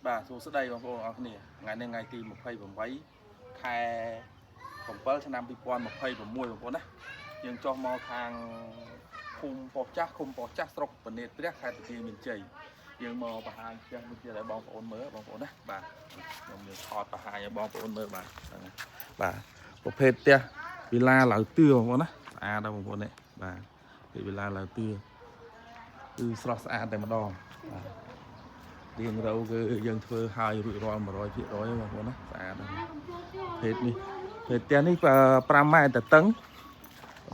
បាទសួស្តីបងប្អូនអរគ្នាថ្ងៃនេះថ្ងៃទី28ខែ7ឆ្នាំ2026បងប្អូនណាយើងចុះមកខាងភូមិប៉ុស្តិ៍ចាស់ឃុំប៉ុស្តិ៍ចាស់ស្រុកពនេតព្រះខេត្តបន្ទាយមានជ័យយើងមកបង្ហាញផ្ទះមួយទៀតឲ្យបងប្អូនមើលបងប្អូនណាបាទខ្ញុំមានថតបង្ហាញឲ្យបងប្អូនមើលបាទហ្នឹងហើយបាទប្រភេទផ្ទះវីឡាឡៅទឿបងប្អូនណាស្អាតដល់បងប្អូននេះបាទពីវីឡាឡៅទឿគឺស្រស់ស្អាតតែម្ដងបាទ រៀងរូវគឺយើងធ្វើហើយរួចរាល់100%បងប្អូនណាស្អាតណាស់ភេទនេះភេទផ្ទះនេះ5ម៉ែត្រតឹង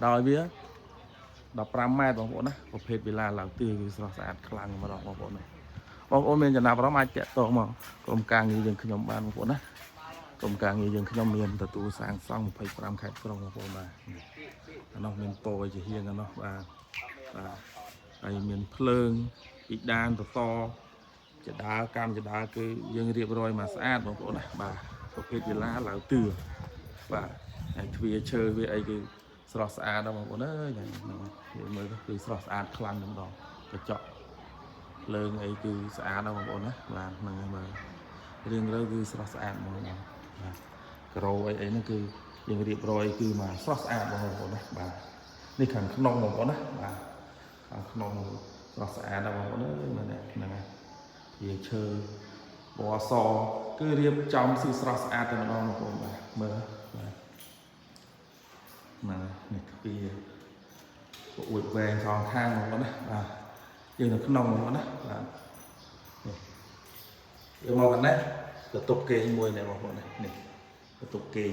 ដោយវា15ម៉ែត្របងប្អូនណាប្រភេទវីឡាឡើងទឿគឺស្រស់ស្អាតខ្លាំងម្ដងបងប្អូនណាបងប្អូនមានចំណាប់អារម្មណ៍អាចតាក់ទងមកក្រុមការងារយើងខ្ញុំបានបងប្អូនណាក្រុមការងារយើងខ្ញុំមានទទួលសាងសង់25ខេត្តក្រុងបងប្អូនបាទអានោះមានពោជាហៀងអានោះបាទបាទហើយមានភ្លើងពីដានតត ចដាលកម្មចដាលគឺយើងរៀបរយមកស្អាតបងប្អូនណាបាទប្រភេទវីឡាឡៅទឿបាទហើយទ្វារឈើវាអីគឺស្រស់ស្អាតដល់បងប្អូនអើយហ្នឹងយើងមើលទៅគឺស្រស់ស្អាតខ្លាំងតែម្ដងកញ្ចក់ភ្លើងអីគឺស្អាតដល់បងប្អូនណាបាទហ្នឹងហើយបាទរឿងរើគឺស្រស់ស្អាតហ្មងបាទការ៉ូអីអីហ្នឹងគឺយើងរៀបរយគឺមកស្រស់ស្អាតបងប្អូនណាបាទនេះខាងក្នុងបងប្អូនណាបាទខាងក្នុងស្រស់ស្អាតដល់បងប្អូនអើយមើលនេះហ្នឹងហើយ វាឈើពណ៌សគឺរៀបចំស៊ីស្រស់ស្អាតតែម្ដងបងប្អូនបាទមើលបាទណានេះទ្វារអួចវែងសងខាងបងប្អូនណាបាទយើងនៅក្នុងបងប្អូនណាបាទនេះយើងមកកណ្នេះបន្ទប់គេងមួយនេះបងប្អូននេះនេះបន្ទប់គេង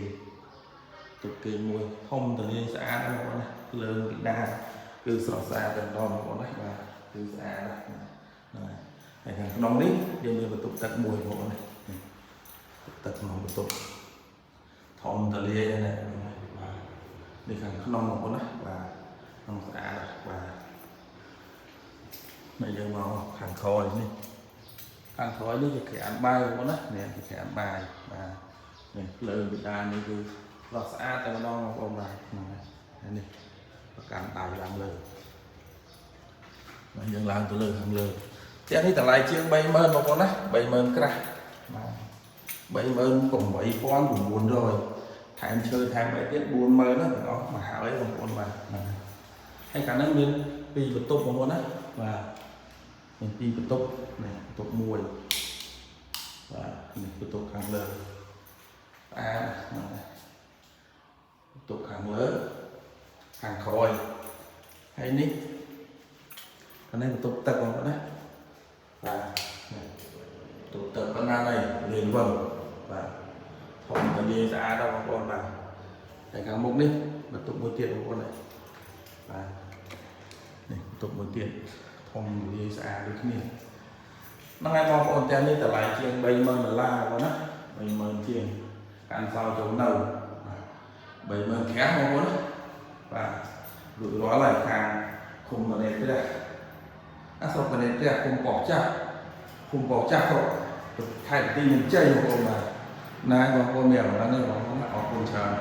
បន្ទប់គេងមួយធំទលាយស្អាតបងប្អូនណាភ្លើងពីដាគឺស្រស់ស្អាតតែម្ដងបងប្អូនណាបាទគឺស្អាតណាស់ហ្នឹងហើយ ហើយខាងក្នុងនេះយើងមានបន្ទប់ទឹកមួយបងប្អូននេះទឹកក្នុងបន្ទប់ធំទលាយណាស់បាទនេះខាងក្នុងបងប្អូនណាបាទក្នុងស្អាតបាទនេះយើងមកខាងក្រោយនេះខាងក្រោយនេះជាក្រានបាយបងប្អូនណានេះជាក្រានបាយបាទនេះភ្លើងពីដាននេះគឺស្រស់ស្អាតតែម្ដងបងប្អូនបាទហ្នឹងហើយនេះប្រកាន់ដៃឡើងលើបាទយើងឡើងទៅលើខាងលើ ផ្ទះនេះតម្លៃជាង30000បងប្អូនណា30000ក្រាស់បាទ38900ថែមឈើថែមអីទៀត40000ណាទាំងអស់មកហើយបងប្អូនបាទហ្នឹងហើយខាងហ្នឹងមានពីរបន្ទប់បងប្អូនណាបាទមានពីរបន្ទប់នេះបន្ទប់មួយបាទនេះបន្ទប់ខាងលើស្អាតហ្នឹងហើយបន្ទប់ខាងលើខាងក្រោយហើយនេះខាងនេះបន្ទប់ទឹកបងប្អូនណា បាទទូទៅប៉ុណ្ណានេះលឿនវឹងបាទធំតលាយស្អាតដល់បងប្អូនបាទហើយខាងមុខនេះបន្ទប់មួយទៀតបងប្អូននេះបាទនេះបន្ទប់មួយទៀតធំលាយស្អាតដូចគ្នាហ្នឹងហើយបងប្អូនទាំងនេះតម្លៃជាង30000ដុល្លារបងប្អូនណា30000ជាងកាន់សោចូលនៅបាទ30000ក្រាស់បងប្អូនណាបាទរួចរាល់ហើយខាងឃុំតនេព្រះអាស្រុកតនេព្រះឃុំកោះចាស់ ភូមិបោកចាស់ស្រុកខេត្តបន្ទាយមានជ័យបងប្អូនបាទណាបងប្អូនមានអារម្មណ៍នេះបងប្អូនអរគុណច្រើន។